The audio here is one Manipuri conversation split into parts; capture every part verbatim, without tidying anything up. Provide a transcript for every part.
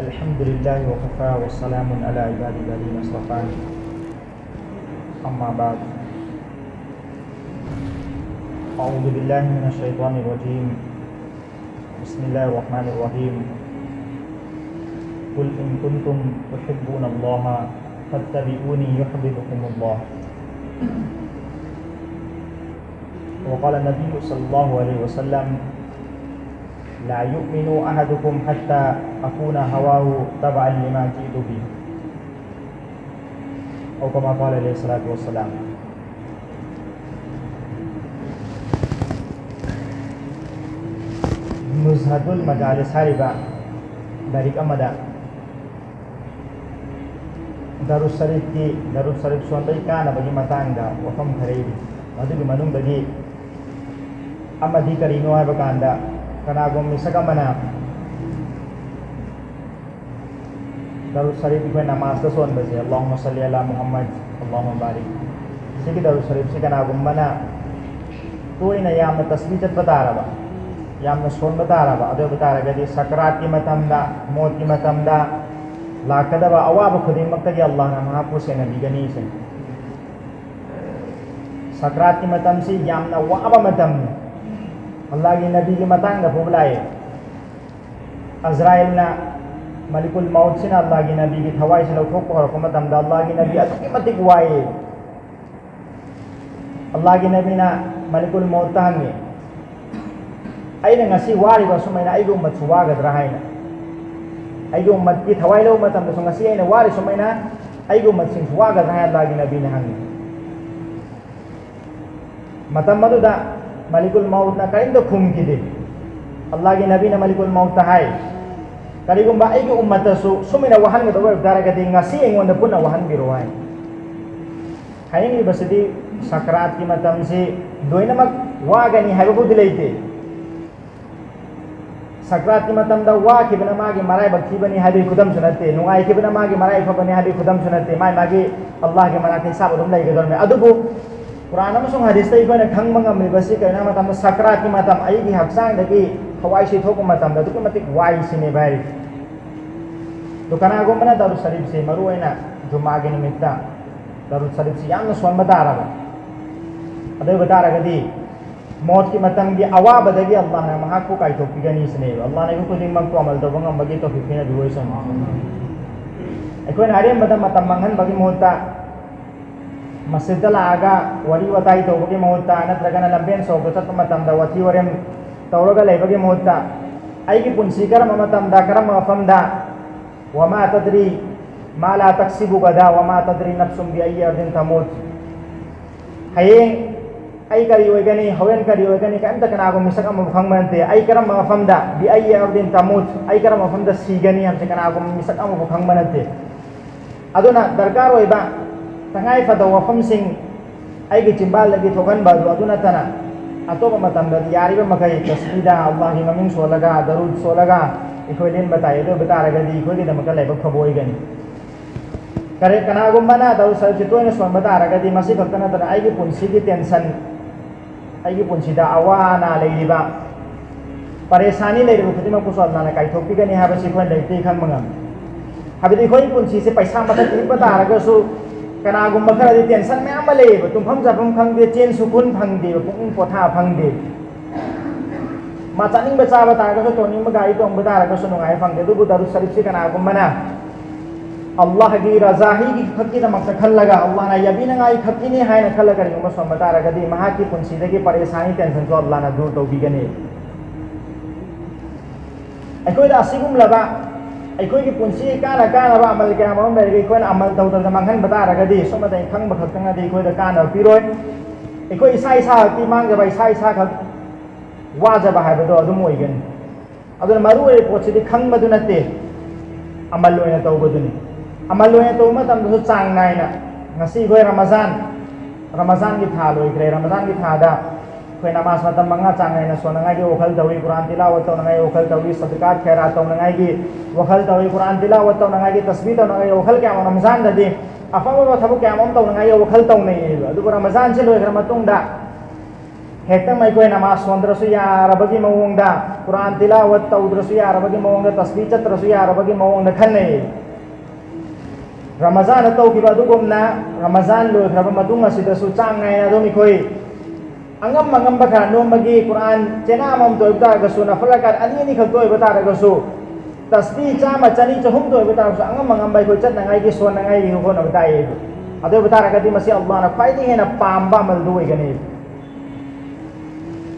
الحمد لله وكفى وسلام على عباده الذين اصطفى. أما بعد. أعوذ بالله من الشيطان الرجيم. بسم الله الرحمن الرحيم. قل إن كنتم تحبون الله فاتبعوني يحببكم الله. وقال النبي صلى الله عليه وسلم: لا يؤمن أحدكم حتى أكون هواه تبعا لما جئت به. أو كما قال عليه الصلاة والسلام. ꯅꯨꯖꯍꯥꯇꯨꯜ ꯃꯖꯥꯂꯤꯁ ꯍꯥꯏꯔꯤꯕ ꯂꯥꯏꯔꯤꯛ ꯑꯃꯗ ꯗꯔꯨꯁ ꯁꯔꯤꯐꯀꯤ, ꯗꯔꯨꯁ ꯁꯔꯤꯐ ꯁꯣꯟꯕꯒꯤ ꯀꯥꯟꯅꯕꯒꯤ ꯃꯇꯥꯡꯗ ꯋꯥꯐꯝ ꯈꯔ ꯏꯔꯤ꯫ ꯃꯗꯨꯒꯤ ꯃꯅꯨꯡꯗꯒꯤ ꯑꯃꯗꯤ ꯀꯔꯤꯅꯣ ꯍꯥꯏꯕ ꯀꯥꯟꯗ, ꯀꯅꯥꯒꯨꯝꯕ ꯃꯤꯁꯛ ꯑꯃꯅ ꯗꯔꯨꯁ ꯁꯔꯤꯐ ꯑꯩꯈꯣꯏ ꯅꯃꯥꯖꯇ ꯁꯣꯟꯕꯁꯦ, "اللهم صل على محمد، اللهم بارك"꯫ ꯁꯤꯒꯤ ꯗꯔꯨꯁ ꯁꯔꯤꯐꯁꯦ ꯀꯅꯥꯒꯨꯝꯕꯅ ꯇꯣꯏꯅ ꯌꯥꯝꯅ ꯇꯁꯕꯤ ꯆꯠꯄ ꯇꯥꯔꯕ, ꯌꯥꯝꯅ ꯁꯣꯟꯕ ꯇꯥꯔꯕ, ꯑꯗꯨ ꯑꯣꯏꯕ ꯇꯥꯔꯒꯗꯤ ꯁꯀꯔꯥꯠꯀꯤ ꯃꯇꯝꯗ, ꯃꯣꯠꯀꯤ ꯃꯇꯝꯗ ꯂꯥꯛꯀꯗꯕ ꯑꯋꯥꯕ ꯈꯨꯗꯤꯡꯃꯛꯇꯒꯤ ꯑꯜꯂꯥꯍꯅ ꯃꯍꯥꯛꯄꯨ ꯁꯦꯟꯅꯕꯤꯒꯅꯤ ꯁꯤꯅꯤ꯫ ꯁꯀꯔꯥꯠꯀꯤ ꯃꯇꯝꯁꯤ ꯌꯥꯝꯅ ꯋꯥꯕ ꯃꯇꯝꯅꯤ꯫ ꯑꯜꯂꯥꯍꯒꯤ ꯅꯕꯤꯒꯤ ꯃꯇꯥꯡꯗ ꯐꯥꯎꯕ ꯂꯥꯛꯑꯦ꯫ ꯑꯖꯔꯥꯏꯜꯅ ꯃꯂꯤꯀꯨꯜ ꯃꯧꯠꯁꯤꯅ ꯑꯜꯂꯥꯍꯒꯤ ꯅꯕꯤꯒꯤ ꯊꯋꯥꯏꯁꯤ ꯂꯧꯊꯣꯛꯄ ꯍꯧꯔꯛꯄ ꯃꯇꯝꯗ ꯑꯜꯂꯥꯍꯒꯤ ꯅꯕꯤ ꯑꯗꯨꯛꯀꯤ ꯃꯇꯤꯛ ꯋꯥꯏꯌꯦ꯫ ꯑꯜꯂꯥꯍꯒꯤ ꯅꯕꯤꯅ ꯃꯂꯤꯀꯨꯜ ꯃꯧꯠꯇ ꯍꯪꯉꯤ, "ꯑꯩꯅ ꯉꯁꯤ ꯋꯥꯔꯤꯕ ꯑꯁꯨꯃꯥꯏꯅ ꯑꯩꯒꯤ ꯎꯝꯃꯠꯁꯨ ꯋꯥꯒꯗ꯭ꯔꯥ?" ꯍꯥꯏꯅ꯫ "ꯑꯩꯒꯤ ꯎꯝꯃꯠꯀꯤ ꯊꯋꯥꯏ ꯂꯧꯕ ꯃꯇꯝꯗꯁꯨ ꯉꯁꯤ ꯑꯩꯅ ꯋꯥꯔꯤ ꯁꯨꯃꯥꯏꯅ ꯑꯩꯒꯤ ꯎꯝꯃꯠꯁꯤꯡꯁꯨ ꯋꯥꯒꯗ꯭ꯔꯥ?" ꯍꯥꯏꯅ ꯑꯜꯂꯥꯍꯒꯤ ꯅꯕꯤꯅ ꯍꯪꯉꯤ꯫ ꯃꯇꯝ ꯑꯗꯨꯗ ꯃꯂꯤꯀꯨꯜ ꯃꯧꯠꯅ ꯀꯔꯤꯝꯇ ꯈꯨꯝꯈꯤꯗꯦ꯫ ꯑꯜꯂꯥꯍꯒꯤ ꯅꯕꯤꯅ ꯃꯂꯤꯀꯨꯜ ꯃꯧꯠꯇ ꯍꯥꯏ, "ꯀꯔꯤꯒꯨꯝꯕ ꯑꯩꯒꯤ ꯎꯝꯃꯠꯇꯁꯨ ꯁꯨꯃꯥꯏꯅ ꯋꯥꯍꯟꯒꯗꯕ ꯑꯣꯏꯕ ꯇꯥꯔꯒꯗꯤ ꯉꯁꯤ ꯑꯩꯉꯣꯟꯗ ꯄꯨꯟꯅ ꯋꯥꯍꯟꯕꯤꯔꯣ" ꯍꯥꯏ꯫ ꯍꯥꯏꯅꯤꯡꯂꯤꯕꯁꯤꯗꯤ ꯁꯀꯔꯥꯠꯀꯤ ꯃꯇꯝꯁꯤ ꯂꯣꯏꯅꯃꯛ ꯋꯥꯒꯅꯤ ꯍꯥꯏꯕꯕꯨꯗꯤ ꯂꯩꯇꯦ꯫ ꯁꯀ꯭ꯔꯥꯠꯀꯤ ꯃꯇꯝꯗ ꯋꯥꯈꯤꯕꯅ ꯃꯥꯒꯤ ꯃꯔꯥꯏꯕꯛ ꯊꯤꯕꯅꯤ ꯍꯥꯏꯕꯒꯤ ꯈꯨꯗꯝꯁꯨ ꯅꯠꯇꯦ, ꯅꯨꯡꯉꯥꯏꯈꯤꯕꯅ ꯃꯥꯒꯤ ꯃꯔꯥꯏꯐꯕꯅꯤ ꯍꯥꯏꯕꯒꯤ ꯈꯨꯗꯝꯁꯨ ꯅꯠꯇꯦ꯫ ꯃꯥꯏ ꯃꯥꯒꯤ ꯑꯜꯂꯥꯍꯒꯤ ꯃꯅꯥꯛꯇ ꯍꯤꯁꯥꯕ ꯑꯗꯨꯝ ꯂꯩꯒꯗꯧꯔꯤꯕꯅꯤ꯫ ꯑꯗꯨꯕꯨ ꯀꯨꯔꯥꯟ ꯑꯃꯁꯨꯡ ꯍꯗꯤꯁꯇ ꯑꯩꯈꯣꯏꯅ ꯈꯪꯕ ꯉꯝꯂꯤꯕꯁꯤ ꯀꯔꯤꯅꯣ ꯍꯥꯏꯕ ꯃꯇꯝꯗ, ꯁꯀ꯭ꯔꯥꯠꯀꯤ ꯃꯇꯝ, ꯑꯩꯒꯤ ꯍꯛꯆꯥꯡꯗꯒꯤ ꯊꯋꯥꯏ ꯁꯤꯊꯣꯛꯄ ꯃꯇꯝꯗ ꯑꯗꯨꯛꯀꯤ ꯃꯇꯤꯛ ꯋꯥꯏ ꯁꯤꯅꯦꯕ ꯍꯥꯏꯔꯤꯁꯦ꯫ ꯑꯗꯣ ꯀꯅꯥꯒꯨꯝꯕꯅ ꯗꯥꯔꯨ ꯁꯔꯤꯐꯁꯦ, ꯃꯔꯨ ꯑꯣꯏꯅ ꯖꯨꯃꯥꯒꯤ ꯅꯨꯃꯤꯠꯇ ꯗꯥꯔꯨ ꯁꯔꯤꯐꯁꯤ ꯌꯥꯝꯅ ꯁꯣꯟꯕ ꯇꯥꯔꯕ, ꯑꯗꯨ ꯑꯣꯏꯕ ꯇꯥꯔꯒꯗꯤ ꯃꯣꯠꯀꯤ ꯃꯇꯝꯒꯤ ꯑꯋꯥꯕꯗꯒꯤ ꯑꯜꯂꯥꯍꯅ ꯃꯍꯥꯛꯄꯨ ꯀꯥꯏꯊꯣꯛꯄꯤꯒꯅꯤ ꯁꯤꯅꯦꯕ꯫ ꯑꯜꯂꯥꯍꯅ ꯑꯩꯈꯣꯏ ꯈꯨꯗꯤꯡꯃꯛꯄꯨ ꯑꯃꯜ ꯇꯧꯕ ꯉꯝꯕꯒꯤ ꯇꯧꯐꯤꯛ ꯄꯤꯅꯕꯤꯌꯨ ꯑꯣꯏꯁꯅꯨ꯫ ꯑꯩꯈꯣꯏꯅ ꯑꯔꯦꯝꯕꯗ ꯃꯇꯝ ꯃꯥꯡꯍꯟꯕꯒꯤ ꯃꯍꯨꯠꯇ ꯃꯁꯖꯤꯗꯇ ꯂꯥꯛꯑꯒ ꯋꯥꯔꯤ ꯋꯥꯇꯥꯏ ꯇꯧꯕꯒꯤ ꯃꯍꯨꯠꯇ, ꯅꯠꯇ꯭ꯔꯒꯅ ꯂꯝꯕꯦꯟ ꯁꯣꯔꯣꯛꯇ ꯆꯠꯄ ꯃꯇꯝꯗ ꯋꯥꯊꯤ ꯋꯥꯔꯦꯝ ꯇꯧꯔꯒ ꯂꯩꯕꯒꯤ ꯃꯍꯨꯠꯇ, ꯑꯩꯒꯤ ꯄꯨꯟꯁꯤ ꯀꯔꯝꯕ ꯃꯇꯝꯗ, ꯀꯔꯝꯕ ꯃꯐꯝꯗ, "وما تدري ما لا تكسب غدا وما تدري نفس بأي أرض تموت"꯫ ꯍꯌꯦꯡ ꯑꯩ ꯀꯔꯤ ꯑꯣꯏꯒꯅꯤ, ꯍꯣꯔꯦꯟ ꯀꯔꯤ ꯑꯣꯏꯒꯅꯤ, ꯀꯔꯤꯝꯇ ꯀꯅꯥꯒꯨꯝꯕ ꯃꯤꯁꯛ ꯑꯃꯕꯨ ꯈꯪꯕ ꯅꯠꯇꯦ꯫ ꯑꯩ ꯀꯔꯝꯕ ꯃꯐꯝꯗ, "بأي أرض تموت"، ꯑꯩ ꯀꯔꯝꯕ ꯃꯐꯝꯗ ꯁꯤꯒꯅꯤ ꯍꯥꯏꯕꯁꯦ ꯀꯅꯥꯒꯨꯝꯕ ꯃꯤꯁꯛ ꯑꯃꯕꯨ ꯈꯪꯕ ꯅꯠꯇꯦ꯫ ꯑꯗꯨꯅ ꯗꯔꯀꯥꯔ ꯑꯣꯏꯕ ꯇꯉꯥꯏ ꯐꯗꯕ ꯋꯥꯐꯝꯁꯤꯡ ꯑꯩꯒꯤ ꯆꯤꯝꯕꯥꯜꯗꯒꯤ ꯊꯣꯛꯍꯟꯕ ꯑꯗꯨ, ꯑꯗꯨ ꯅꯠꯇꯅ ꯑꯇꯣꯞꯄ ꯃꯇꯝꯗꯗꯤ ꯌꯥꯔꯤꯕ ꯃꯈꯩ ꯇꯁꯕꯤꯗ, ꯑꯜꯂꯥꯍꯒꯤ ꯃꯃꯤꯡ ꯁꯣꯜꯂꯒ, ꯗꯔꯨꯗ ꯁꯣꯜꯂꯒ ꯑꯩꯈꯣꯏ ꯂꯦꯟꯕ ꯇꯥꯏ꯫ ꯑꯗꯨ ꯑꯣꯏꯕ ꯇꯥꯔꯒꯗꯤ ꯑꯩꯈꯣꯏꯒꯤꯗꯃꯛꯇ ꯂꯥꯏꯕꯛ ꯐꯕ ꯑꯣꯏꯒꯅꯤ꯫ ꯀꯔꯤ, ꯀꯅꯥꯒꯨꯝꯕꯅ ꯗꯥꯔꯨ ꯁꯔꯤꯐꯁꯤ ꯇꯣꯏꯅ ꯁꯣꯟꯕ ꯇꯥꯔꯒꯗꯤ ꯃꯁꯤ ꯈꯛꯇ ꯅꯠꯇꯅ ꯑꯩꯒꯤ ꯄꯨꯟꯁꯤꯒꯤ ꯇꯦꯟꯁꯟ, ꯑꯩꯒꯤ ꯄꯨꯟꯁꯤꯗ ꯑꯋꯥ ꯑꯅꯥ ꯂꯩꯔꯤꯕ, ꯄꯔꯦꯁꯥꯅꯤ ꯂꯩꯔꯤꯕ ꯈꯨꯗꯤꯡꯃꯛꯄꯨꯁꯨ ꯑꯜꯂꯥꯍꯅ ꯀꯥꯏꯊꯣꯛꯄꯤꯒꯅꯤ ꯍꯥꯏꯕꯁꯤ ꯑꯩꯈꯣꯏꯅ ꯂꯥꯏꯔꯤꯛꯇꯒꯤ ꯈꯪꯕ ꯉꯝꯃꯤ꯫ ꯍꯥꯏꯕꯗꯤ ꯑꯩꯈꯣꯏꯒꯤ ꯄꯨꯟꯁꯤꯁꯦ ꯄꯩꯁꯥ ꯃꯊꯛꯇ ꯍꯤꯞꯄ ꯇꯥꯔꯒꯁꯨ, ꯀꯅꯥꯒꯨꯝꯕ ꯈꯔꯗꯤ ꯇꯦꯟꯁꯟ ꯃꯌꯥꯝ ꯑꯃ ꯂꯩꯌꯦꯕ, ꯇꯨꯝꯐꯝ ꯆꯥꯐꯝ ꯈꯪꯗꯦ, ꯆꯦꯟ ꯁꯨꯈꯨꯟ ꯐꯪꯗꯦꯕ, ꯄꯨꯛꯅꯤꯡ ꯄꯣꯊꯥ ꯐꯪꯗꯦ꯫ ꯃꯥ ꯆꯥꯅꯤꯡꯕ ꯆꯥꯕ ꯇꯥꯔꯒꯁꯨ, ꯇꯣꯡꯅꯤꯡꯕ ꯒꯥꯔꯤ ꯇꯣꯡꯕ ꯇꯥꯔꯒꯁꯨ ꯅꯨꯡꯉꯥꯏꯕ ꯐꯪꯗꯦ꯫ ꯑꯗꯨꯕꯨ ꯗꯔꯨꯗ ꯁꯔꯤꯐꯁꯤ ꯀꯅꯥꯒꯨꯝꯕꯅ ꯑꯜꯂꯥꯍꯒꯤ ꯔꯖꯥꯍꯤꯒꯤ ꯈꯛꯀꯤꯗꯃꯛꯇ ꯈꯜꯂꯒ, ꯑꯜꯂꯥꯍꯅ ꯌꯥꯕꯤꯅꯉꯥꯏ ꯈꯛꯀꯤꯅꯤ ꯍꯥꯏꯅ ꯈꯜꯂꯒ ꯀꯔꯤꯒꯨꯝꯕ ꯁꯣꯟꯕ ꯇꯥꯔꯒꯗꯤ, ꯃꯍꯥꯛꯀꯤ ꯄꯨꯟꯁꯤꯗꯒꯤ ꯄꯔꯦꯁꯥꯅꯤ, ꯇꯦꯟꯁꯟꯁꯨ ꯑꯜꯂꯥꯍꯅ ꯗꯨꯔ ꯇꯧꯕꯤꯒꯅꯤ꯫ ꯑꯩꯈꯣꯏꯗ ꯑꯁꯤꯒꯨꯝꯂꯕ ꯑꯩꯈꯣꯏꯒꯤ ꯄꯨꯟꯁꯤꯒꯤ ꯀꯥꯟꯅ ꯀꯥꯟꯅꯕ ꯑꯃꯜ ꯀꯌꯥ ꯃꯔꯨꯝ ꯂꯩꯔꯒ ꯑꯩꯈꯣꯏꯅ ꯑꯃꯜ ꯇꯧꯗꯕꯗ ꯃꯥꯡꯍꯟꯕ ꯇꯥꯔꯒꯗꯤ, ꯁꯨꯝꯅ ꯑꯩ ꯈꯪꯕ ꯈꯛꯇꯅꯗꯤ ꯑꯩꯈꯣꯏꯗ ꯀꯥꯟꯅꯕ ꯄꯤꯔꯣꯏ꯫ ꯑꯩꯈꯣꯏ ꯏꯁꯥ ꯏꯁꯥ ꯈꯛꯀꯤ ꯃꯥꯡꯖꯕ, ꯏꯁꯥ ꯏꯁꯥ ꯈꯛ ꯋꯥꯖꯕ ꯍꯥꯏꯕꯗꯣ ꯑꯗꯨꯝ ꯑꯣꯏꯒꯅꯤ꯫ ꯑꯗꯨꯅ ꯃꯔꯨ ꯑꯣꯏꯕ ꯄꯣꯠꯁꯤꯗꯤ ꯈꯪꯕꯗꯨ ꯅꯠꯇꯦ, ꯑꯃꯜ ꯑꯣꯏꯅ ꯇꯧꯕꯗꯨꯅꯤ꯫ ꯑꯃꯜ ꯑꯣꯏꯅ ꯇꯧꯕ ꯃꯇꯝꯗꯁꯨ ꯆꯥꯡ ꯅꯥꯏꯅ, ꯉꯁꯤ ꯑꯩꯈꯣꯏ ꯔꯃꯖꯥꯟ, ꯔꯃꯖꯥꯟꯒꯤ ꯊꯥ ꯂꯣꯏꯈ꯭ꯔꯦ꯫ ꯔꯃꯖꯥꯟꯒꯤ ꯊꯥꯗ ꯑꯩꯈꯣꯏ ꯅꯃꯥꯖ ꯃꯇꯝ ꯃꯉꯥ ꯆꯥꯡ ꯅꯥꯏꯅ ꯁꯣꯟꯅꯉꯥꯏꯒꯤ ꯋꯥꯈꯜ ꯇꯧꯏ, ꯀꯨꯔꯥꯟ ꯇꯤꯂꯥꯋꯠ ꯇꯧꯅꯉꯥꯏꯒꯤ ꯋꯥꯈꯜ ꯇꯧꯏ, ꯁꯗꯀꯥꯠ ꯈꯦꯔꯥꯠ ꯇꯧꯅꯉꯥꯏꯒꯤ ꯋꯥꯈꯜ ꯇꯧꯏ, ꯀꯨꯔꯥꯟ ꯇꯤꯂꯥꯋꯠ ꯇꯧꯅꯉꯥꯏꯒꯤ, ꯇꯁꯕꯤ ꯇꯧꯅꯉꯥꯏꯒꯤ ꯋꯥꯈꯜ ꯀꯌꯥ ꯑꯃ ꯔꯃꯖꯥꯟꯗꯗꯤ ꯑꯐꯕ ꯊꯕꯛ ꯀꯌꯥ ꯑꯃ ꯇꯧꯅꯉꯥꯏꯒꯤ ꯋꯥꯈꯜ ꯇꯧꯅꯩꯌꯦꯕ꯫ ꯑꯗꯨꯕꯨ ꯔꯃꯖꯥꯟꯁꯤ ꯂꯣꯏꯈ꯭ꯔ ꯃꯇꯨꯡꯗ ꯍꯦꯛꯇ ꯃꯈꯣꯏ ꯅꯃꯥꯖ ꯁꯣꯟꯗ꯭ꯔꯁꯨ ꯌꯥꯔꯕꯒꯤ ꯃꯑꯣꯡꯗ ꯀꯨꯔꯥꯟ ꯇꯤꯂꯥꯋꯠ ꯇꯧꯗ꯭ꯔꯁꯨ ꯌꯥꯔꯕꯒꯤ ꯃꯑꯣꯡꯗ, ꯇꯁꯕꯤ ꯆꯠꯇ꯭ꯔꯁꯨ ꯌꯥꯔꯕꯒꯤ ꯃꯑꯣꯡꯗ ꯈꯟꯅꯩ꯫ ꯔꯃꯖꯥꯟꯗ ꯇꯧꯈꯤꯕ ꯑꯗꯨꯒꯨꯝꯅ ꯔꯃꯖꯥꯟ ꯂꯣꯏꯈ꯭ꯔꯕ ꯃꯇꯨꯡ ꯑꯁꯤꯗꯁꯨ ꯆꯥꯡ ꯅꯥꯏꯅ ꯑꯗꯨꯝ ꯑꯩꯈꯣꯏ ꯑꯉꯝ ꯑꯉꯝꯕ ꯈꯔ ꯅꯣꯡꯃꯒꯤ ꯀꯨꯔꯥꯟ ꯆꯦꯅꯥ ꯑꯃꯃꯝꯇ ꯑꯣꯏꯕ ꯇꯥꯔꯒꯁꯨ, ꯅꯐꯜ ꯔꯀꯥꯠ ꯑꯅꯤ ꯑꯅꯤꯈꯛꯇ ꯑꯣꯏꯕ ꯇꯥꯔꯒꯁꯨ, ꯇꯁꯕꯤ ꯆꯥꯝꯃ, ꯆꯅꯤ, ꯆꯍꯨꯝꯇ ꯑꯣꯏꯕ ꯇꯥꯔꯒꯁꯨ, ꯑꯉꯝ ꯑꯉꯝꯕ ꯑꯩꯈꯣꯏ ꯆꯠꯅꯉꯥꯏꯒꯤ, ꯁꯣꯟꯅꯉꯥꯏꯒꯤ ꯍꯣꯠꯅꯕ ꯇꯥꯏꯌꯦ꯫ ꯑꯗꯨ ꯑꯣꯏꯕ ꯇꯥꯔꯒꯗꯤ ꯃꯁꯤ ꯑꯜꯂꯥꯍꯅ ꯈ꯭ꯋꯥꯏꯗꯒꯤ ꯍꯦꯟꯅ ꯄꯥꯝꯕ ꯑꯃꯜꯗꯨ ꯑꯣꯏꯒꯅꯤ꯫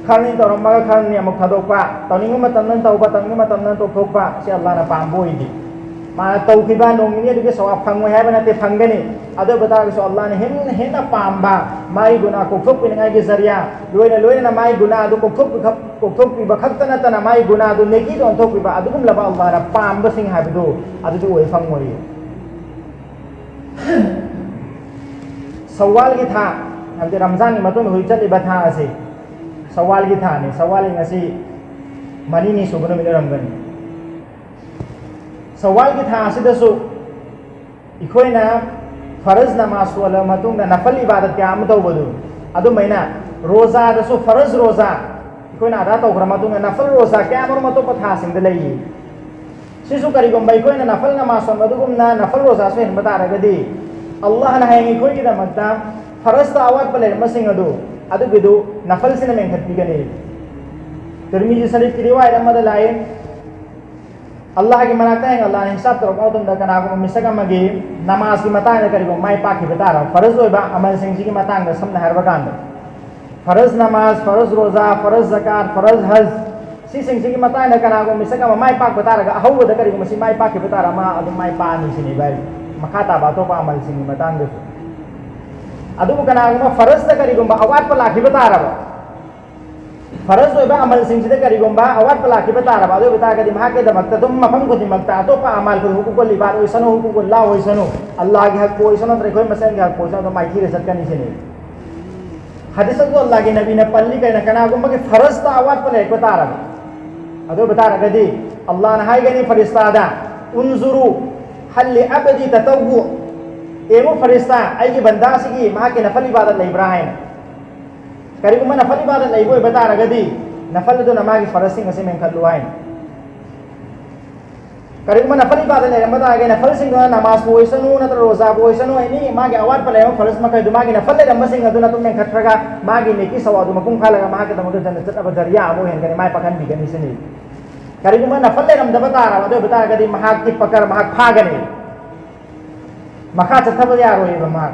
ꯈꯔꯅꯤ ꯇꯧꯔꯝꯃꯒ ꯈꯔꯅꯤ ꯑꯃꯨꯛ ꯊꯥꯗꯣꯛꯄ, ꯇꯧꯅꯤꯡꯕ ꯃꯇꯝꯗ ꯇꯧꯕ, ꯇꯧꯅꯤꯡꯕ ꯃꯇꯝꯗ ꯇꯣꯛꯊꯣꯛꯄ, ꯁꯤ ꯑꯜꯂꯥꯍꯅ ꯄꯥꯝꯕ ꯑꯣꯏꯗꯦ꯫ ꯃꯥꯅ ꯇꯧꯈꯤꯕ ꯅꯣꯡ ꯅꯤꯅꯤ ꯑꯗꯨꯒꯤ ꯁꯋꯥꯕ ꯐꯪꯉꯣꯏ ꯍꯥꯏꯕ ꯅꯠꯇꯦ, ꯐꯪꯒꯅꯤ꯫ ꯑꯗꯨ ꯑꯣꯏꯕ ꯇꯥꯔꯒꯁꯨ ꯑꯜꯂꯥꯍꯅ ꯍꯦꯟꯅ, ꯍꯦꯟꯅ ꯄꯥꯝꯕ, ꯃꯥꯒꯤ ꯒꯨꯅꯥ ꯀꯣꯛꯊꯣꯛꯄꯤꯅꯤꯡꯉꯥꯏꯒꯤ ꯖꯔꯤꯌꯥ, ꯂꯣꯏꯅ ꯂꯣꯏꯅꯅ ꯃꯥꯒꯤ ꯒꯨꯅꯥ ꯑꯗꯨ ꯀꯣꯛꯊꯣꯛꯄꯤ-, ꯀꯣꯛꯊꯣꯛꯄꯤꯕ ꯈꯛꯇ ꯅꯠꯇꯅ ꯃꯥꯒꯤ ꯒꯨꯅꯥ ꯑꯗꯨ ꯅꯦꯀꯤꯗ ꯑꯣꯟꯊꯣꯛꯄꯤꯕ, ꯑꯗꯨꯒꯨꯝꯂꯕ ꯑꯜꯂꯥꯍꯅ ꯄꯥꯝꯕꯁꯤꯡ ꯍꯥꯏꯕꯗꯨ ꯑꯗꯨꯗꯤ ꯑꯣꯏ ꯐꯪꯉꯣꯏ꯫ ꯁꯋꯥꯜꯒꯤ ꯊꯥ, ꯍꯥꯏꯕꯗꯤ ꯔꯝꯖꯥꯟꯒꯤ ꯃꯇꯨꯡꯗ ꯍꯧꯖꯤꯛ ꯆꯠꯂꯤꯕ ꯊꯥ ꯑꯁꯤ ꯁꯋꯥꯜꯒꯤ ꯊꯥꯅꯤ꯫ ꯁꯋꯥꯜꯒꯤ ꯉꯁꯤ ꯃꯔꯤꯅꯤ ꯁꯨꯕ ꯅꯨꯃꯤꯠ ꯑꯣꯏꯔꯝꯒꯅꯤ꯫ ꯁꯋꯥꯜꯒꯤ ꯊꯥ ꯑꯁꯤꯗꯁꯨ ꯑꯩꯈꯣꯏꯅ ꯐꯔꯖ ꯅꯃꯥꯖ ꯁꯣꯜꯂꯕ ꯃꯇꯨꯡꯗ ꯅꯐꯜ ꯏꯕꯥꯗꯠ ꯀꯌꯥ ꯑꯃ ꯇꯧꯕꯗꯨ, ꯑꯗꯨꯃꯥꯏꯅ ꯔꯣꯖꯥꯗꯁꯨ ꯐꯔꯖ ꯔꯣꯖꯥ ꯑꯩꯈꯣꯏꯅ ꯑꯗꯥ ꯇꯧꯈ꯭ꯔ ꯃꯇꯨꯡꯗ ꯅꯐꯜ ꯔꯣꯖꯥ ꯀꯌꯥ ꯑꯃꯔꯣꯝ ꯑꯇꯣꯞꯄ ꯊꯥꯁꯤꯡꯗ ꯂꯩꯌꯦ꯫ ꯁꯤꯁꯨ ꯀꯔꯤꯒꯨꯝꯕ ꯑꯩꯈꯣꯏꯅ ꯅꯐꯜ ꯅꯃꯥꯖ ꯁꯣꯟꯕ ꯑꯗꯨꯒꯨꯝꯅ ꯅꯐꯜ ꯔꯣꯖꯥꯁꯨ ꯍꯦꯟꯕ ꯇꯥꯔꯒꯗꯤ, ꯑꯜꯂꯥꯍꯅ ꯍꯌꯦꯡ ꯑꯩꯈꯣꯏꯒꯤꯗꯃꯛꯇ ꯐꯔꯖꯇ ꯑꯋꯥꯠꯄ ꯂꯩꯔꯝꯕꯁꯤꯡ ꯑꯗꯨ, ꯑꯗꯨꯒꯤꯗꯨ ꯅꯐꯜꯁꯤꯅ ꯃꯦꯟꯈꯠꯄꯤꯒꯅꯤ꯫ ꯇꯤꯔꯃꯤꯖꯤ ꯁꯔꯤꯐꯀꯤ ꯔꯤꯋꯥꯌꯠ ꯑꯃꯗ ꯂꯥꯛꯏ, ꯑꯜꯂꯥꯍꯒꯤ ꯃꯅꯥꯛꯇ ꯍꯌꯦꯡ ꯑꯜꯂꯥꯍꯅ ꯍꯤꯁꯥꯕ ꯇꯧꯔꯛꯄ ꯃꯇꯝꯗ ꯀꯅꯥꯒꯨꯝꯕ ꯃꯤꯁꯛ ꯑꯃꯒꯤ ꯅꯃꯥꯖꯀꯤ ꯃꯇꯥꯡꯗ ꯀꯔꯤꯒꯨꯝꯕ ꯃꯥꯏ ꯄꯥꯛꯈꯤꯕ ꯇꯥꯔꯕ, ꯐꯔꯖ ꯑꯣꯏꯕ ꯑꯃꯜꯁꯤꯡꯁꯤꯒꯤ ꯃꯇꯥꯡꯗ ꯁꯝꯅ ꯍꯥꯏꯔꯕ ꯀꯥꯟꯗ, ꯐꯔꯖ ꯅꯃꯥꯖ, ꯐꯔꯖ ꯔꯣꯖꯥ, ꯐꯔꯖ ꯖꯀꯥꯠ, ꯐꯔꯖ ꯍꯖ, ꯁꯤꯁꯤꯡꯁꯤꯒꯤ ꯃꯇꯥꯡꯗ ꯀꯅꯥꯒꯨꯝꯕ ꯃꯤꯁꯛ ꯑꯃ ꯃꯥꯏ ꯄꯥꯛꯄ ꯇꯥꯔꯒ, ꯑꯍꯧꯕꯗ ꯀꯔꯤꯒꯨꯝꯕ ꯁꯤ ꯃꯥꯏ ꯄꯥꯛꯈꯤꯕ ꯇꯥꯔ, ꯃꯥ ꯑꯗꯨꯝ ꯃꯥꯏ ꯄꯥꯛꯑꯅꯤ ꯁꯤꯅꯦꯕ ꯍꯥꯏꯁꯦ꯫ ꯃꯈꯥ ꯇꯥꯕ ꯑꯇꯣꯞꯄ ꯑꯃꯜꯁꯤꯡꯒꯤ ꯃꯇꯥꯡꯗꯁꯨ꯫ ꯑꯗꯨꯕꯨ ꯀꯅꯥꯒꯨꯝꯕ ꯐꯔꯖꯇ ꯀꯔꯤꯒꯨꯝꯕ ꯑꯋꯥꯠꯄ ꯂꯥꯛꯈꯤꯕ ꯇꯥꯔꯕ, ꯐꯔꯖ ꯑꯣꯏꯕ ꯑꯃꯜꯁꯤꯡꯁꯤꯗ ꯀꯔꯤꯒꯨꯝꯕ ꯑꯋꯥꯠꯄ ꯂꯥꯛꯈꯤꯕ ꯇꯥꯔꯕ, ꯑꯗꯨ ꯑꯣꯏꯕ ꯇꯥꯔꯒꯗꯤ ꯃꯍꯥꯛꯀꯤꯗꯃꯛꯇ ꯑꯗꯨꯝ ꯃꯐꯝ ꯈꯨꯗꯤꯡꯃꯛꯇ ꯑꯇꯣꯞꯄ ꯑꯃꯥꯜ ꯈꯨꯗꯤꯡ, ꯍꯨꯀꯨꯀꯨꯜ ꯏꯕꯥꯗ ꯑꯣꯏꯁꯅꯨ, ꯍꯨꯀꯨꯀꯨꯜ ꯂꯥ ꯑꯣꯏꯁꯅꯨ, ꯑꯜꯂꯥꯍꯒꯤ ꯍꯛꯄꯨ ꯑꯣꯏꯁꯅꯨ, ꯅꯠꯇ꯭ꯔꯒ ꯑꯩꯈꯣꯏ ꯃꯁꯦꯟꯒꯤ ꯍꯛꯄꯨ ꯑꯣꯏꯁꯅꯨ, ꯑꯗꯨꯝ ꯃꯥꯏꯊꯤꯔ ꯆꯠꯀꯅꯤ ꯁꯤꯅꯤ꯫ ꯍꯗꯤꯁ ꯑꯗꯨ ꯑꯜꯂꯥꯍꯒꯤ ꯅꯕꯤꯅ ꯄꯜꯂꯤ ꯀꯩꯅ, ꯀꯅꯥꯒꯨꯝꯕꯒꯤ ꯐꯔꯖꯇ ꯑꯋꯥꯠꯄ ꯂꯩꯔꯛꯄ ꯇꯥꯔꯕ, ꯑꯗꯨ ꯑꯣꯏꯕ ꯇꯥꯔꯒꯗꯤ ꯑꯜꯂꯥꯍꯅ ꯍꯥꯏꯒꯅꯤ ꯐꯔꯤꯁꯇꯥꯗ, "ꯎꯟꯖꯨꯔꯨ ꯍꯜꯂꯤ ꯑꯕꯗꯤ ꯇꯇꯧꯕꯨ", ꯌꯦꯡꯉꯨ ꯐꯔꯤꯁꯇꯥ, ꯑꯩꯒꯤ ꯕꯟꯗꯥꯁꯤꯒꯤ ꯃꯍꯥꯛꯀꯤ ꯅꯐꯜ ꯏꯕꯥꯗꯠ ꯂꯩꯕ꯭ꯔꯥ ꯍꯥꯏꯅ꯫ ꯀꯔꯤꯒꯨꯝꯕ ꯅꯐꯜ ꯏꯕꯥꯗꯠ ꯂꯩꯕ ꯑꯣꯏꯕ ꯇꯥꯔꯒꯗꯤ, ꯅꯐꯜ ꯑꯗꯨꯅ ꯃꯥꯒꯤ ꯐꯔꯖꯁꯤꯡ ꯑꯁꯤ ꯃꯦꯟꯈꯠꯂꯨ ꯍꯥꯏꯅꯤ꯫ ꯀꯔꯤꯒꯨꯝꯕ ꯅꯐꯜ ꯏꯕꯥꯗ ꯂꯩꯔꯝꯕ ꯇꯥꯔꯒꯗꯤ, ꯅꯐꯜꯁꯤꯡꯗꯨꯅ ꯅꯃꯥꯖꯄꯨ ꯑꯣꯏꯁꯅꯨ, ꯅꯠꯇ꯭ꯔꯒ ꯔꯣꯖꯥꯕꯨ ꯑꯣꯏꯁꯅꯨ, ꯑꯦꯅꯤ ꯃꯥꯒꯤ ꯑꯋꯥꯠꯄ ꯂꯩꯔꯝꯕ ꯐꯔꯖ ꯃꯈꯩꯗꯨ, ꯃꯥꯒꯤ ꯅꯐꯜ ꯂꯩꯔꯝꯕꯁꯤꯡ ꯑꯗꯨꯅ ꯑꯗꯨꯝ ꯃꯦꯟꯈꯠꯈ꯭ꯔꯒ, ꯃꯥꯒꯤ ꯅꯦꯀꯤ ꯁꯋꯥꯕꯗꯨ ꯃꯄꯨꯡ ꯐꯥꯍꯜꯂꯒ, ꯃꯍꯥꯛꯀꯤꯗꯃꯛꯇ ꯖꯟꯅꯠ ꯆꯠꯅꯕ ꯖꯔꯤꯌꯥ ꯑꯃ ꯑꯣꯏꯍꯟꯒꯅꯤ, ꯃꯥꯏ ꯄꯥꯛꯍꯟꯕꯤꯒꯅꯤ ꯁꯤꯅꯤ꯫ ꯀꯔꯤꯒꯨꯝꯕ ꯅꯐꯜ ꯂꯩꯔꯝꯗꯕ ꯇꯥꯔꯕ, ꯑꯗꯨ ꯑꯣꯏꯕ ꯇꯥꯔꯒꯗꯤ ꯃꯍꯥꯛꯀꯤ ꯄꯀꯔ ꯃꯍꯥꯛ ꯐꯥꯒꯅꯤ, ꯃꯈꯥ ꯆꯠꯊꯕ ꯌꯥꯔꯣꯏꯕ ꯃꯍꯥꯛ꯫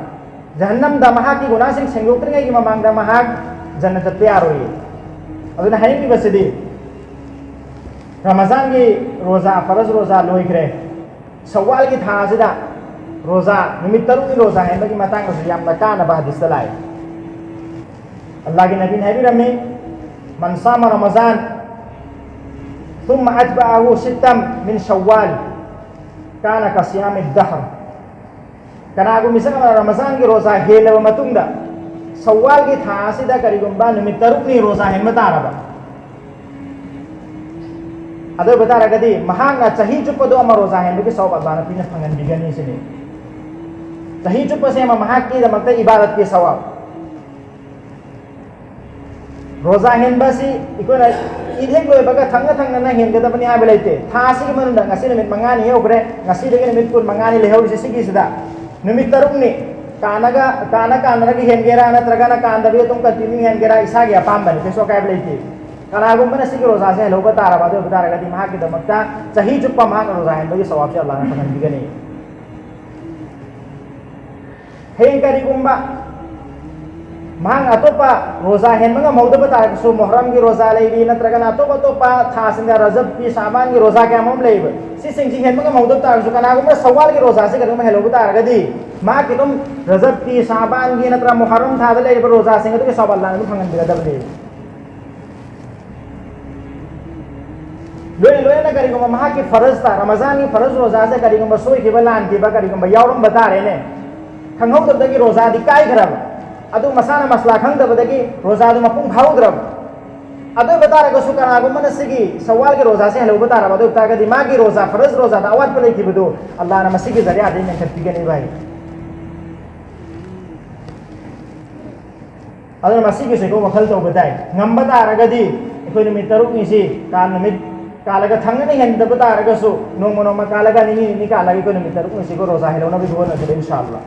ꯖꯍꯟꯅꯝꯗ ꯃꯍꯥꯛꯀꯤ ꯒꯨꯅꯥꯁꯤꯡ ꯁꯦꯡꯗꯣꯛꯇ꯭ꯔꯤꯉꯩꯒꯤ ꯃꯃꯥꯡꯗ ꯃꯍꯥꯛ ꯖꯟꯅꯠ ꯆꯠꯄ ꯌꯥꯔꯣꯏꯌꯦ꯫ ꯑꯗꯨꯅ ꯍꯥꯏꯅꯤꯡꯂꯤꯕꯁꯤꯗꯤ, ꯔꯃꯖꯥꯟꯒꯤ ꯔꯣꯖꯥ, ꯐꯔꯖ ꯔꯣꯖꯥ ꯂꯣꯏꯈ꯭ꯔꯦ꯫ ꯁꯋ꯭ꯋꯥꯜꯒꯤ ꯊꯥ ꯑꯁꯤꯗ ꯔꯣꯖꯥ, ꯅꯨꯃꯤꯠ ꯇꯔꯨꯛꯅꯤ ꯔꯣꯖꯥ ꯍꯦꯟꯕꯒꯤ ꯃꯇꯥꯡꯗꯁꯨ ꯌꯥꯝꯅ ꯀꯥꯟꯅꯕ ꯍꯗꯤꯁꯇ ꯂꯥꯛꯏ꯫ ꯑꯜꯂꯥꯍꯒꯤ ꯅꯕꯤꯅ ꯍꯥꯏꯕꯤꯔꯝꯃꯤ, "ꯃꯟ ꯁꯥꯃ ꯔꯃꯖꯥꯟ ꯊꯨꯝꯃ ꯑꯠꯕꯥꯑꯍꯨ ꯁꯤꯠꯇꯝ ꯃꯤꯟ ꯁꯋ꯭ꯋꯥꯜ ꯀꯥꯅ ꯀꯁꯤꯌꯥꯃꯤ ꯗꯍꯔ"꯫ ꯀꯅꯥꯒꯨꯝꯕ ꯃꯤꯁꯛ ꯑꯃꯅ ꯔꯃꯖꯥꯟꯒꯤ ꯔꯣꯖꯥ ꯍꯦꯜꯂꯕ ꯃꯇꯨꯡꯗ, ꯁꯋ꯭ꯋꯥꯜꯒꯤ ꯊꯥ ꯑꯁꯤꯗ ꯀꯔꯤꯒꯨꯝꯕ ꯅꯨꯃꯤꯠ ꯇꯔꯨꯛꯅꯤ ꯔꯣꯖꯥ ꯍꯦꯟꯕ ꯇꯥꯔꯕ, ꯑꯗꯨ ꯑꯣꯏꯕ ꯇꯥꯔꯒꯗꯤ ꯃꯍꯥꯛꯅ ꯆꯍꯤ ꯆꯨꯞꯄꯗꯣ ꯑꯃ ꯔꯣꯖꯥ ꯍꯦꯟꯕꯒꯤ ꯁꯋꯥꯕ ꯑꯜꯂꯥꯍꯅ ꯄꯤꯅ ꯐꯪꯍꯟꯕꯤꯒꯅꯤ ꯁꯤꯅꯤ꯫ ꯆꯍꯤ ꯆꯨꯞꯄꯁꯦ ꯑꯃ ꯃꯍꯥꯛꯀꯤꯗꯃꯛꯇ ꯏꯕꯥꯗꯠꯀꯤ ꯁꯋꯥꯕ꯫ ꯔꯣꯖꯥ ꯍꯦꯟꯕ ꯑꯁꯤ ꯑꯩꯈꯣꯏꯅ ꯏꯗ ꯍꯦꯛ ꯂꯣꯏꯕꯒ ꯊꯪꯅ ꯊꯪꯅꯅ ꯍꯦꯟꯒꯗꯕꯅꯤ ꯍꯥꯏꯕ ꯂꯩꯇꯦ꯫ ꯊꯥ ꯑꯁꯤꯒꯤ ꯃꯅꯨꯡꯗ ꯉꯁꯤ ꯅꯨꯃꯤꯠ ꯃꯉꯥꯅꯤ ꯌꯧꯈ꯭ꯔꯦ, ꯉꯁꯤꯗꯒꯤ ꯅꯨꯃꯤꯠ ꯀꯨꯟ ꯃꯉꯥꯅꯤ ꯂꯩꯍꯧꯔꯤꯁꯦ, ꯁꯤꯒꯤꯁꯤꯗ ꯅꯨꯃꯤꯠ ꯇꯔꯨꯛꯅꯤ꯫ ꯀꯥꯟꯅꯒ, ꯀꯥꯟꯅ ꯀꯥꯟꯅꯔꯒ ꯍꯦꯟꯒꯦꯔꯥ, ꯅꯠꯇ꯭ꯔꯒꯅ ꯀꯥꯟꯗꯕꯤ ꯑꯗꯨꯝ ꯀꯟꯇꯤꯅ꯭ꯌꯨ ꯍꯦꯟꯒꯦꯔꯥ, ꯏꯁꯥꯒꯤ ꯑꯄꯥꯝꯕꯅꯤ, ꯀꯩꯁꯨ ꯑꯀꯥꯏꯕ ꯂꯩꯇꯦ꯫ ꯀꯅꯥꯒꯨꯝꯕꯅ ꯁꯤꯒꯤ ꯔꯣꯖꯥꯁꯦ ꯍꯦꯜꯍꯧꯕ ꯇꯥꯔꯕ, ꯑꯗꯨ ꯑꯣꯏꯕ ꯇꯥꯔꯒꯗꯤ ꯃꯍꯥꯛꯀꯤꯗꯃꯛꯇ ꯆꯍꯤ ꯆꯨꯞꯄ ꯃꯍꯥꯛꯅ ꯔꯣꯖꯥ ꯍꯦꯟꯕꯒꯤ ꯁꯋꯥꯕꯁꯦ ꯑꯜꯂꯥꯍꯅ ꯐꯪꯍꯟꯕꯤꯒꯅꯤ꯫ ꯍꯌꯦꯡ ꯀꯔꯤꯒꯨꯝꯕ ꯃꯍꯥꯛꯅ ꯑꯇꯣꯞꯄ ꯔꯣꯖꯥ ꯍꯦꯟꯕ ꯉꯝꯍꯧꯗꯕ ꯇꯥꯔꯒꯁꯨ, ꯃꯨꯍꯔꯝꯒꯤ ꯔꯣꯖꯥ ꯂꯩꯔꯤ, ꯅꯠꯇ꯭ꯔꯒꯅ ꯑꯇꯣꯞ ꯑꯇꯣꯞꯄ ꯊꯥꯁꯤꯡꯗ ꯔꯖꯕꯀꯤ, ꯁꯥꯕꯥꯟꯒꯤ ꯔꯣꯖꯥ ꯀꯌꯥ ꯑꯃꯔꯣꯝ ꯂꯩꯌꯦꯕ, ꯁꯤꯁꯤꯡꯁꯤ ꯍꯦꯟꯕ ꯉꯝꯍꯧꯗꯕ ꯇꯥꯔꯒꯁꯨ, ꯀꯅꯥꯒꯨꯝꯕ ꯁꯋꯥꯜꯒꯤ ꯔꯣꯖꯥꯁꯤ ꯀꯔꯤꯒꯨꯝꯕ ꯍꯦꯜꯍꯧꯕ ꯇꯥꯔꯒꯗꯤ, ꯃꯍꯥꯛꯀꯤ ꯑꯗꯨꯝ ꯔꯖꯕꯀꯤ, ꯁꯥꯕꯥꯟꯒꯤ ꯅꯠꯇ꯭ꯔꯒ ꯃꯨꯍꯔꯝ ꯊꯥꯗ ꯂꯩꯔꯤꯕ ꯔꯣꯖꯥꯁꯤꯡ ꯑꯗꯨꯒꯤ ꯁꯋꯥꯜ ꯑꯗꯨꯝ ꯐꯪꯍꯟꯕꯤꯒꯗꯕꯅꯤ꯫ ꯂꯣꯏꯅ ꯂꯣꯏꯅꯅ ꯀꯔꯤꯒꯨꯝꯕ ꯃꯍꯥꯛꯀꯤ ꯐꯔꯖꯇ, ꯔꯃꯖꯥꯟꯒꯤ ꯐꯔꯖ ꯔꯣꯖꯥꯁꯦ ꯀꯔꯤꯒꯨꯝꯕ ꯁꯣꯏꯈꯤꯕ, ꯂꯥꯟꯈꯤꯕ ꯀꯔꯤꯒꯨꯝꯕ ꯌꯥꯎꯔꯝꯕ ꯇꯥꯔꯦꯅꯦ, ꯈꯪꯍꯧꯗꯕꯗꯒꯤ ꯔꯣꯖꯥꯗꯤ ꯀꯥꯏꯈ꯭ꯔꯕ, ꯑꯗꯨ ꯃꯁꯥꯅ ꯃꯁꯂꯥ ꯈꯪꯗꯕꯗꯒꯤ ꯔꯣꯖꯥꯗꯨ ꯃꯄꯨꯡ ꯐꯥꯍꯧꯗ꯭ꯔꯕ, ꯑꯗꯨ ꯑꯣꯏꯕ ꯇꯥꯔꯒꯁꯨ ꯀꯅꯥꯒꯨꯝꯕꯅ ꯁꯤꯒꯤ ꯁꯋꯥꯜꯒꯤ ꯔꯣꯖꯥꯁꯦ ꯍꯜꯍꯧꯕ ꯇꯥꯔꯕ, ꯑꯗꯨ ꯑꯣꯏꯕ ꯇꯥꯔꯒꯗꯤ ꯃꯥꯒꯤ ꯔꯣꯖꯥ, ꯐꯔꯖ ꯔꯣꯖꯥꯗ ꯑꯋꯥꯠꯄ ꯂꯩꯈꯤꯕꯗꯨ ꯑꯜꯂꯥꯍꯅ ꯃꯁꯤꯒꯤ ꯖꯔꯤꯌꯥꯗꯒꯤ ꯃꯦꯟꯈꯠꯄꯤꯒꯅꯤ ꯚꯥꯏ꯫ ꯑꯗꯨꯅ ꯃꯁꯤꯒꯤꯁꯨ ꯑꯩꯈꯣꯏ ꯋꯥꯈꯜ ꯇꯧꯕ ꯇꯥꯏ꯫ ꯉꯝꯕ ꯇꯥꯔꯒꯗꯤ ꯑꯩꯈꯣꯏ ꯅꯨꯃꯤꯠ ꯇꯔꯨꯛꯅꯤꯁꯤ ꯀꯥꯟ ꯅꯨꯃꯤꯠ ꯀꯥꯜꯂꯒ ꯊꯪꯅꯅ ꯍꯦꯟꯗꯕ ꯇꯥꯔꯒꯁꯨ ꯅꯣꯡꯃ ꯅꯣꯡꯃ ꯀꯥꯜꯂꯒ ꯅꯤꯅꯤ ꯅꯤꯅꯤ ꯀꯥꯜꯂꯒ ꯑꯩꯈꯣꯏ ꯅꯨꯃꯤꯠ ꯇꯔꯨꯛꯅꯤꯁꯤꯕꯨ ꯔꯣꯖꯥ ꯍꯦꯜꯍꯧꯅꯕꯒꯤ ꯍꯣꯠꯅꯁꯤꯗ ꯏꯟꯁꯥ ꯑꯜꯂꯥ꯫